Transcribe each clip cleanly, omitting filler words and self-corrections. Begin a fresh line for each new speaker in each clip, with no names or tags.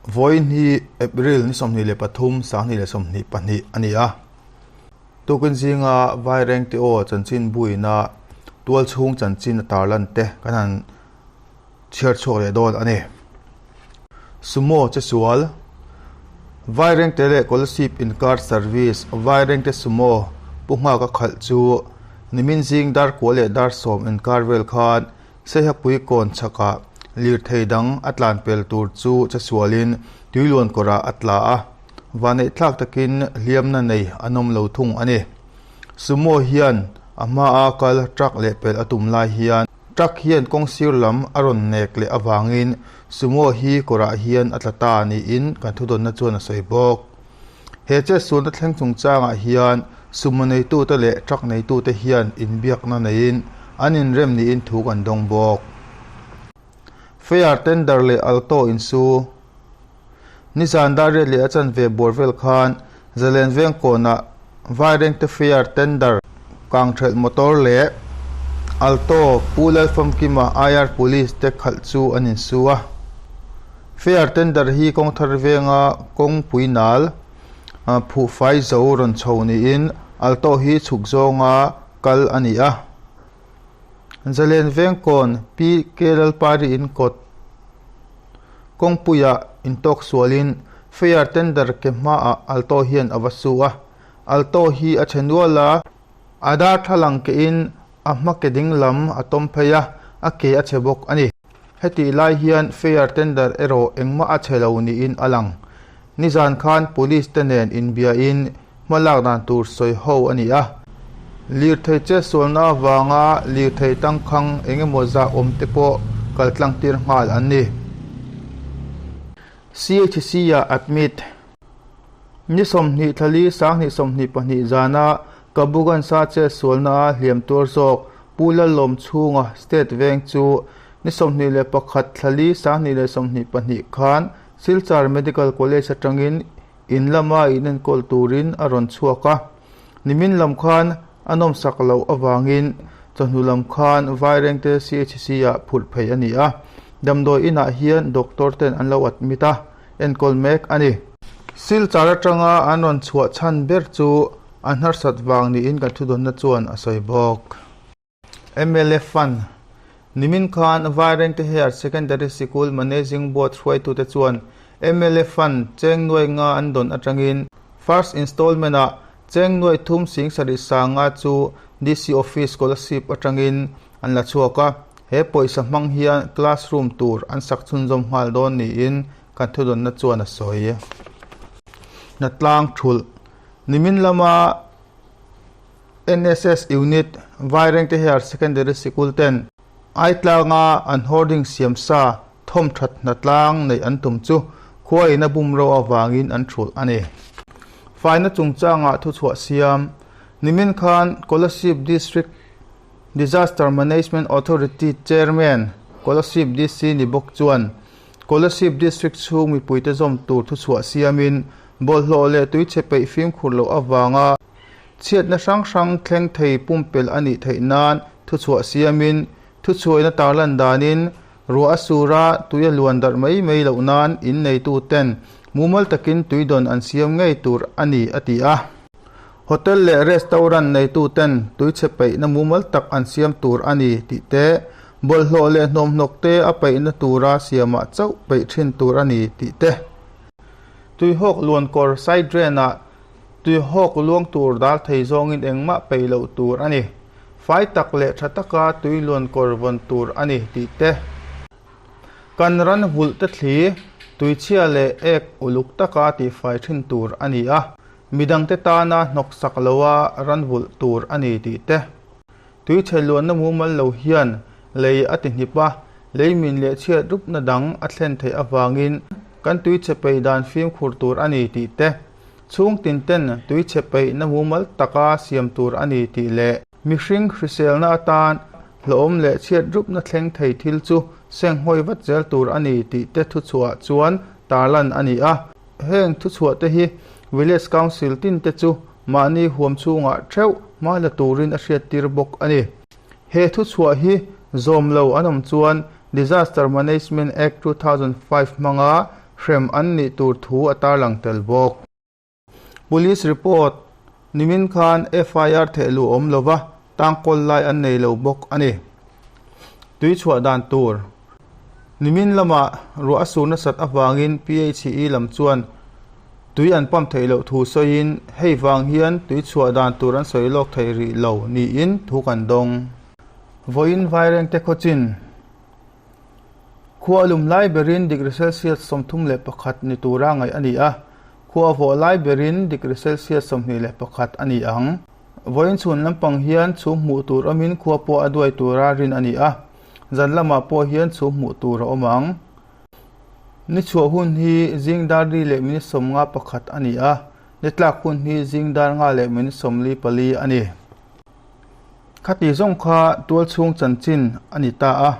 Vawiin hi April ni 23 2022 a ni a. Tukin zinga Vairengte aw chanchin buina tual chhung chanchin a tarlan te kan han chhiar chhuak leh dawn a ni. Sumo che sual, Vairengte leh Kolasib inkar service Vairengte Sumo pu nghak a khalh chu nimin zing dar kua leh dar sawm inkar vel khan Seihapui kawn chhakah lirthei dang a tlan pel tur chu che sualin tuiluan kawrah a tla a, vaneihthlak takin hliamna nei an awm lo thung a ni. Sumo hian a hmaa kal truck leh pelh a tum lai hian truck hian kawng sir lam a rawn nek leh avangin Sumo hi kawrah hian a tla ta niin kan thudawnna chuan a sawi bawk. He chetsualna thleng chungchangah hian sumo neitute leh truck neitute hian inbiakna neiin an inrem niin thu kan dawng bawk. Fair tender leh Alto insu Nizan dar riat leh a chanve buar vel khan Zalen veng kawnah Vairengte Fair tender kangthelh motor leh Alto Pu Lalfamkima IR Police te khalh chu an insu a. Fair tender hi kawngthar venga kawngpui nal phuhfai zo rawn chho niin Alto hi chhuk zawnga kal a ni a. Zalen Vengkawn Pi K Lalpari in kawt kawngpuiah intawk sualin Fair tender ke hmaah Alto hian a va su a. Alto hi a chhe nual a, a darthlalang kein a hma ke ding lam a tawm phei a, a ke a chhe bawk a ni. Hetih lai hian Fair tender erawh engmah a chhe lo niin a lang. Nizan khan Police te nen inbiain hma lak dan tur sawi ho a ni a. Lirthei chetsualna avanga lirthei tangkhang eng emaw zah awm te pawh kal tlang tir nghal an ni. CHC-ah admit. Ni 20 thlali 2022 zana Kabugansa chetsualnaa hliam tuar zawk Pu Lalawm chhunga State Veng chu ni 21 thlali 2022 khan Silchar Medical College atangin In lama inenkawl turin a rawn chhuak a, nimin lam khan a nawmsak loh avangin chawhnu lam khan Vairengte CHC-ah phurh phei a ni a, damdawi inah hian doctor ten an lo admit a, enkawl mek a ni. Silchar atanga an rawn chhuah chhan ber chu an harsat vang niin kan thudawnna chuan a sawi bawk. Mla Fund, Nimin khan Vairengte Higher Secondary Sikul Managing Board hruaitute chuan mla Fund cheng nuai nga an dawn atangin First Installment-ah cheng nuai thum sing sarih sanga chu DC Office Scholarship atangin an la chhuak a, he pawisa hmang hian classroom tur an sak chhunzawm nghal dawn niin kan thudawnna chuan a sawi. Hnatlang thulh, Nimin lama NSS Unit, Vairengte Higher Secondary Sikul ten Aitlanga an hoarding siam sa thawmthat hnatlang neih an tum chu khuain a bum ro avangin an thulh a ni. Faina chungchangah thuchhuah siam nimin khan Kolasib District Disaster Management Authority Chairman Kolasib DC ni bawk chuan Kolasib District chhung mipuite zawm tur thuchhuah siamin bawlhhlawh leh tuichhe peih fimkhur loh avanga Chhiatna hrang hrang thleng thei pumpelh a nih theih nan thuchhuah siamin, thuchhuaina tarlan danin ruah a sur a, tui a luan darh mai mai loh nan in neituten mumal takin tuidawn an siam ngei tur a ni, a ti a. Hotel leh restaurant neituten tuichhe peihna mumal tak an siam tur a ni tih te, bawlhhlawh leh hnawmhnawk te a peihna tura siamah chauh peih thin tur a ni tih te. Tuihawk luankawr side drain-ah Tuihawk luang tur dal thei zawngin engmah peih loh tur a ni. Fai tak leh tha taka tui luan kawr vawn tur a ni tih te. Kan ran vulh te thli, tuichhia leh ek uluk taka tihfai thin tur a ni a, midangte tana hnawksak loa ran vulh tur a ni tih te. Tuichhe luanna mumal lo hian lei a ti hnip a, lei min leh chhiat rupna dang a thlen theih avangin kan tuichhe peih dan fimkhur tur a ni tih te. Chhung tin ten tuichhe peihna mumal taka siam tur a ni tih leh mihring hriselna atan hlawhawm leh chhiat rupna thleng thei thil chu senghawi vat zel tur a ni tih te thuchhuah chuan tarlan a ni a. Heng thuchhuah te hi Village Council tin te chu mahni huam chhungah theuh hma la turin a hriattir bawk a ni. He thuchhuah hi zawm lo an awm chuan Disaster Management Act 2005 hmanga. hrem an nih tur thu a tarlang tel bawk. Police report, Nimin khan FIR thehluh awm lova tangkawl lai an nei lo bawk a ni. Tui chhuah dan tur, Nimin lamah ruah a sur nasat avangin PHE lam chuan tui an pump theih loh thu sawiin hei vang hian tui chhuah dan tur an sawi lawk thei rih lo niin thu kan dawng. Vawiin Vairengte khawchin. Khua lum lai berin degree Celsius 31 ni tura ngaih a ni a, khua vawh lai berin degree Celsius 21 a ni ang. Vawiin chhun lampang hian chhum hmuh tur awmin khua pawh a duai tura rin a ni a, zan lamah pawh hian chhum hmuh tur a awm ang. Ni chhuah hun hi zing dar li leh minute 51 a ni a, ni tlak hun hi zing dar nga leh minute 44 a ni. Khati zawng kha tualchhung chanchin a ni ta a.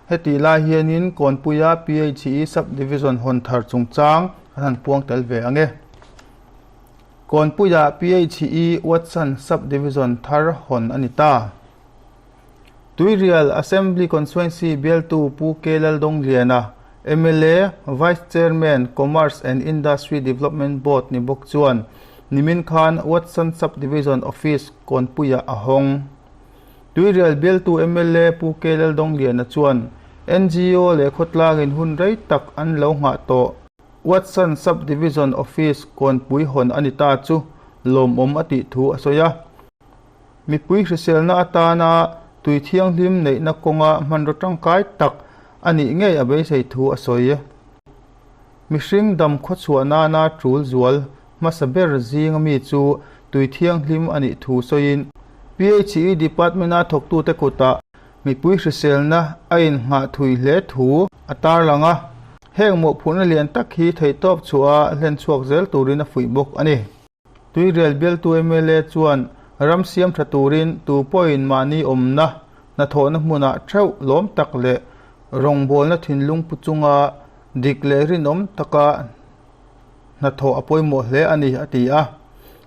Hetih lai hianin Kawnpuia PHE Sub-Division hawn thar chungchang an han puang tel ve ang e. Kawnpuia PHE Watson Sub-Division thar hawn a ni ta. Tuirial Assembly Constituency bialtu Pu K Laldawngliana, mla, Vice Chairman, Commerce and Industry Development Board ni bawk chuan nimin khan Watson Sub-Division Office Kawnpuiah a hawng. Tuirial bialtu mla Pu K Laldawngliana chuan NGO leh khawtlangin hun rei tak an lo nghah tawh. Watson Sub-Division Office Kawnpui hawn a ni ta chu lawmawm a tih thu a sawi a. Mipui hriselna atana tui thianghlim neihna kawnga hmanraw tangkai tak a nih ngei a beisei thu a sawi. Mihring dam khawchhuah nana tul zual hmasa ber zinga mi chu tui thianghlim a nih thu sawiin PHE Department-a thawktute kutah mipui hriselna a innghah thui hle thu a tarlang a, heng mawhphurhna lian tak hi theihtawp chhuah a hlenchhuak zel turin a fuih bawk a ni. Tuirial bialtu mla chuan ram siam tha turin tu pawhin mahni awmna hnathawhna hmunah theuh lawm tak leh rawngbawlna thinlung pu chunga dik leh rinawm taka hnathawh a pawimawh hle a ni, a ti a.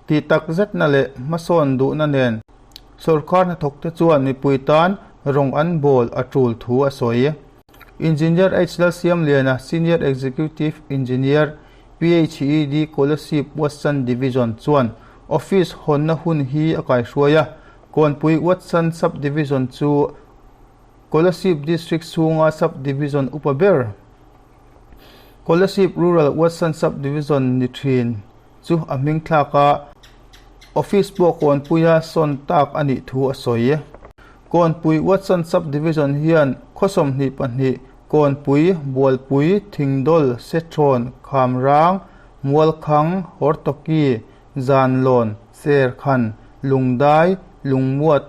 Tih tak zetna leh hmasawn duhna nen sawrkar hnathawkte chuan mipui tan rawng an bawl a tul thu a sawi. Engineer H Lalsiamliana, Senior Executive Engineer, PHED Kolasib Watson Division chuan office hawnna hun hi a kaihruai a, Kawnpui Watson Sub-Division chu Kolasib District chhunga Sub-Division upa ber, Kolasib Rural Watson Sub-Division ni thin chu a hming thlak a, office pawh Kawnpuia sawn tak a nih thu a sawi. Kawnpui Watson Sub-Division hian khaw 22, Kawnpui, Bualpui, Thingdawl, Sethrawn, Khamrang, Mualkhang, Hortoki, Zanlawn, Serkhan, Lungdai, Lungmuat,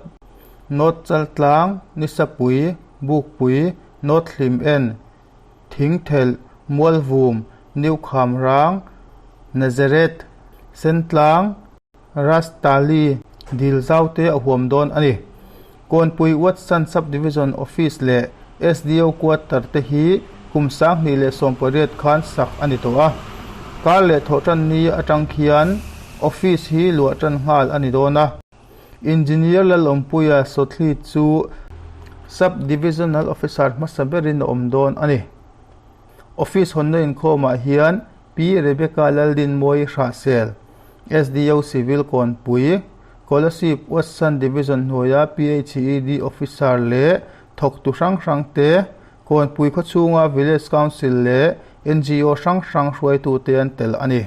North Chaltlang, Nisapui, Bukpui, North Hlimen, Thingthelh, Mualvum, New Khamrang, Nazareth, Sentlang, Rastali, dil zaute a huam dawn a ni. Kawnpui Watson Sub-Division Office leh SDO Quarter te hi kum 2018 khan sak a ni tawh a. Kar leh thawhtan ni atang khian Office hi luah tan nghal a ni dawn a. Engineer Lalawmpuia Sawthli chu Sub-Divisional Officer hmasa berin a awm dawn a ni. Office hawnna inkhawmah hian Pi Rebecca Laldinmawi Hrahsel, SDO Civil Kawnpui, Kolasib Watson Division hnuaia PHED Officer leh thawktu hrang hrang te, Kawnpui khawchhunga Village Council leh NGO hrang hrang hruaitute an tel a ni.